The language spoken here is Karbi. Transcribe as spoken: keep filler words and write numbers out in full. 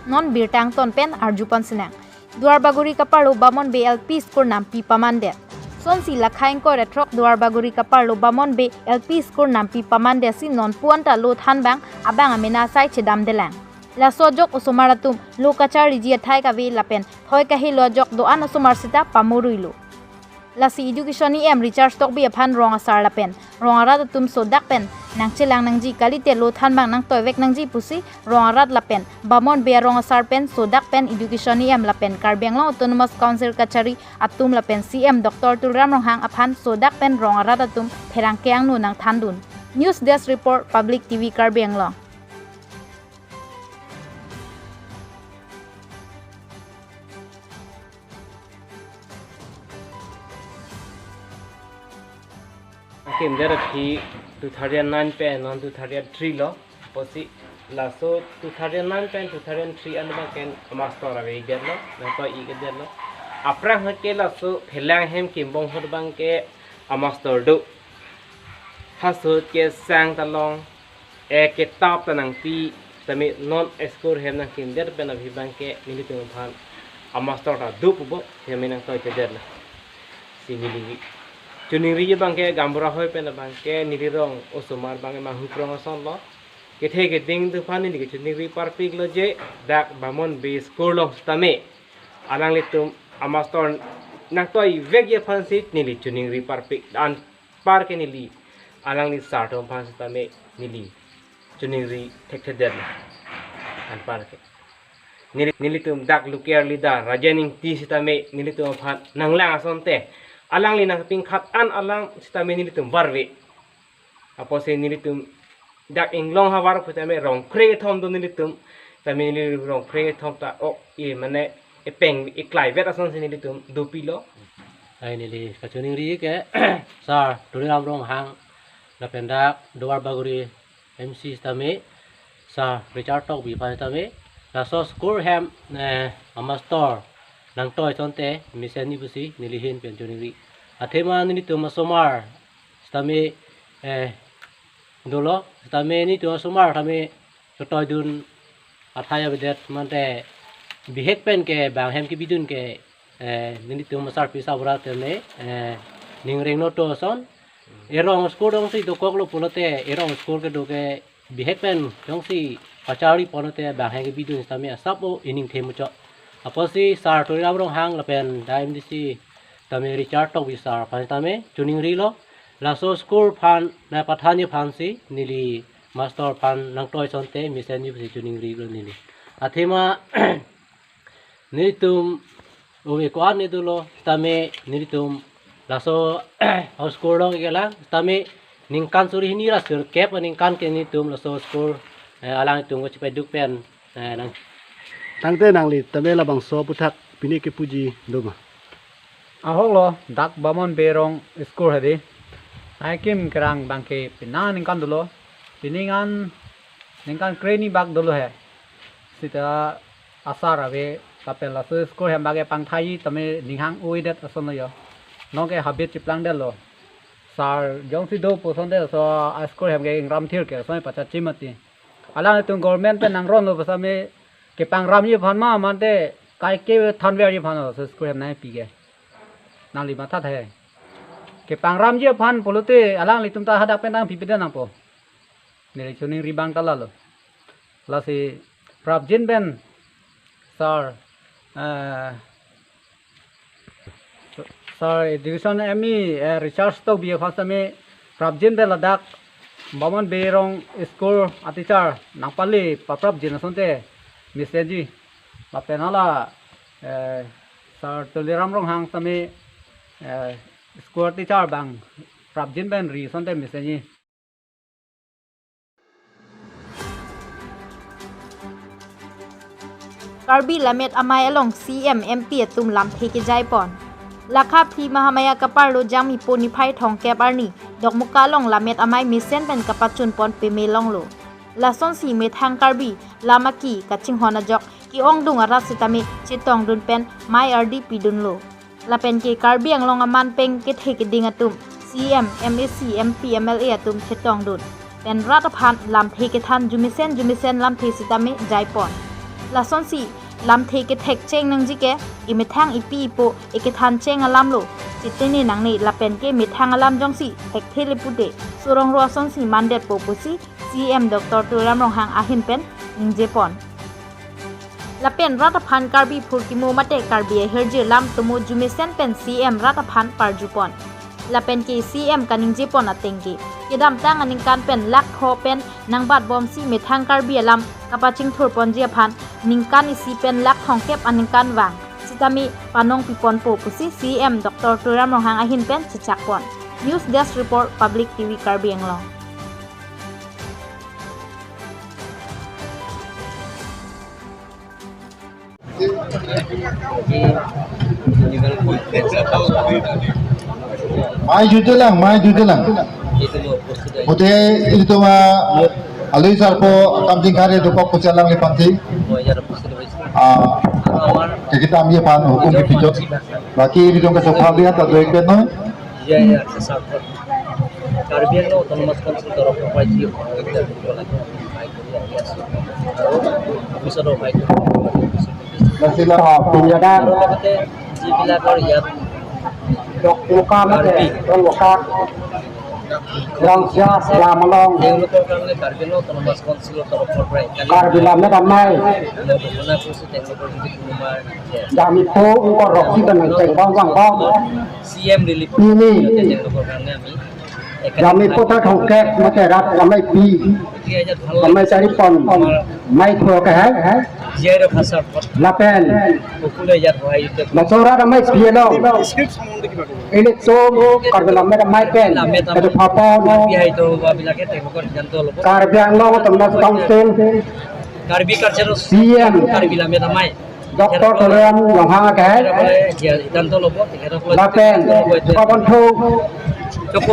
Non birta angton pen arjupon sinang. Duarbagori kaparlo Bamon Bey L P School nampi pamandet. Sonsi lakha ingkoi ra throk Duarbagori kaparlo Bamon Bey L P School nampi pamandetsi non puan ta lo thanbang abang amena asai chedamdelang. Laso ajok osomar atum lo kacharliji athai kave lapen thoi kahelo ajok do-an osomar sita pamuruilo. Lasi Education E M Richard Tokbi aphan rong asar lapen rong arat atum sodak pen nangchelang nangji kalite lo thanbang nangtoivek nangji pusi rong arat lapen Bamon Bey arong asar pen sodak pen Education E M lapen Karbi Anglong Autonomous Council kachari atum lapen C M Doctor Tuliram Ronghang aphan sodak pen rong arat atum pherangke angno nangthandun. News Desk Report, Public T V Karbi Anglong. Akimder aphi two thousand nine pen non two thousand three lo, pusi laso two thousand nine pen two thousand three an abang ke amastor ave-ikdetlo, nangtoi-ikdetlo. Aphrang ahut ke laso Phelang hem Kimbong ahut abang ke amastor do. Ha ahut ke sang ta long, eh, kitap ta nangpi, tame non school hem nangkimdet pen aphi abang ke nelitum aphan amastor ta do pu bo, hem nangtoichedetlo. Si neli choningri abang ke gaonbura ahoi pen abang ke neli rong osomar abang ke manghukrong asonlo. Kethe keding atum aphan neli kechoningri parpiklo je dak Bamon Bey School along sitame alanglitum amastor nangtoivekji aphansi neli choningri parpik. Anpar ke neli alangli sar atum aphan sitame neli choningri thekthedet. Anpar ke neli, nelitum dak local leader Rajen Ingti sitame nelitum aphan nanglang asonte alangli nangpingkhat an alam sitame nelitum varve. Apotsi nelitum dak inglong havar pu tame rong krekethom do nelitum. Tame neli rong krekethom ta ok e mane epeng eklaivet asonsi nelitum dopilo. Ai neli kachoningri ke Sir Tuliram Ronghang lapen dak Duarbagori M C sitame Sir Richard Tokbi aphan sitame laso school hem, eh, amastor nangtoi asonte mesenji pusi neli ahin pen choningri. Athema nelitum asomar sitame, eh, dolo, sitame nelitum asomar tame chotoidun athai avedet mate bihek pen ke bang hem kebidun ke, eh, nelitum asarpi asarbura tame, eh, ning rengno to ason. Erong school jongsi dokoklo pulote erong school kedo ke bihek pen jongsi pacharli pulote bang hem kebidun sitame asap o ening the muchot. Apotsi Sir Tuliram Ronghang lapen dak M D C tame Richard Tokbi sir aphan tame choningrilo. Laso school aphan nangpathanji aphansi neli master aphan nangtoi asonte mesenji pusi choningrilo neli. Athema nelitum ove ko-an ne dolo tame nelitum laso school along kelang tame ningkan suri hini ra suri kep aningkan ke nelitum laso school, eh, alangtum kachepaduk pen, eh, nang. Tangte nangli tame labangso aputhak pine kepuji doma? Ahoklo, dak Bamon Bey arong school hedi. Nangkim kerang abang ke pine aningkan dolo. Pine an ningkan krehini bak dolo he. Sita asar ave, lapen laso school hem abang ke pangthai tame ninghang-oidet asonlo jo. Non ke habit chiplangdetlo. Sir jongsi do pu asonte laso a-school hem ke ingram thir ke ason pachachim mati. Alangtum government pen nangronlo pu asonte kepangramji aphan ma mate kaike thanverji aphan laso school hem nangpi ke. Nangli matha he. Kepangramji aphan pulote alanglitum ta hadak pen nangpipedet nangpo. Neli choningri abang ta lalo. Lasi prapjin pen Sir, eh, Sir Education M E, eh, Richard Tokbi aphan tame prapjin pen ladak Bamon Bey arong school a-teacher nangpale paprapjin asonte mesenji. Lapen hala, eh, Sir Tuliram Ronghang tame, eh, school teacher abang prapjin pen ri asonte mesenji. Karbi Lammet Amei along C M, M P atum lamthe kejaipon. Lakha phli Mahamaya kaparlo Jangmipo niphai thomkep arni Dokmoka along Lammet Amei mesen pen kapachunpon pame longlo. Lasonsi methang Karbi lam aki kachinghon ajok ke-ongdung arat sitame chetongdun pen mei ardi pidunlo. Lapen ke Karbi Anglong aman pen kethe keding atum, C M, M A C, M P, M L A atum chetongdun pen rat aphan lamthe kethan jumesen jumesen lamthe sitame jaipon. Lasonsi lamthe kethek cheng nangji ke emethang epi epo ekethan cheng alam lo chetene nangne lapen ke methang alam jongsi thekthe le pute sorongro asonsi mandetpo pusi C E M Doctor Tuliram Ronghang ahin pen ningjepon. Lapen rat aphan Karbi phurkimo mate Karbi ahirjir lam tomo jumesen pen C E M rat aphan parjupon. Lapen ke C E M kaningjepon ateng ke kedamtang aningkan pen lakh pho pen nangbatbomsi methang Karbi alam kapachingthurponji aphan ningkan isi pen lakh thomkep aningkan vang sitame panong piponpo pusi C E M Doctor Tuliram Ronghang ahin pen chechakpon. News Desk Report, Public T V Karbi Anglong. Mai jutelang, mai jutelang. Bote ilitum alui sarpo akam jingkari dokok pusi alanglipansi. Ah, ke kita ambil pan hukum ke pijot. Baki ilitum ke sophali anta doik pen noi. Iya, iya, sesat. Karbi Anglong Autonomous Council তৰফৰ পৰা যি সহযোগিতা কৰিব লাগে, সহায় কৰি আহি আছোঁ। আৰু ভৱিষ্যতেও সহায় কৰিব। Nasila, ah, pinjadan. আৰু লগতে যিবিলাকৰ ইয়াত Dok muka mate, Karbi. Dok muka. Langsia selam along. তেওঁলোকৰ কাৰণে কাৰ্বি আংলং অট'নমাছ কাউন্সিলৰ তৰফৰ পৰা একাডেমি Karbi Lammet Amei. মই ঘোষণা কৰিছোঁ তেওঁলোকৰ যদি কোনোবা Damipo, engkor roksi benang ceng bang bang bang. C M relief Ini. তেওঁলোকৰ কাৰণে আমি academy Damipo ta thongkek mate rat amei pi. গতিকে ইয়াত ভাল Amei লাগে। Charipon. আমাৰ Mai thua ke hai. জীয়াই ৰখা স্বাৰ্থত Lapen. সকলোৱে ইয়াত সহায় Masorat amei pi along. Ilitum Karbi Lammet Amei pen. Lammet Amei. Kedo papon. বিহাৰিত হোৱাবিলাকে তেওঁলোকৰ সিদ্ধান্ত ল'ব। Karbi Anglong Autonomous Council. Karbi কালচাৰৰ C M Karbi lammet amei. Doctor Tuliram Ronghang ke. তেখেতসকলে সিদ্ধান্ত ল'ব, তেখেতসকলে Lapen. সিদ্ধান্ত ল'ব এতিয়া। Papan thu. চকু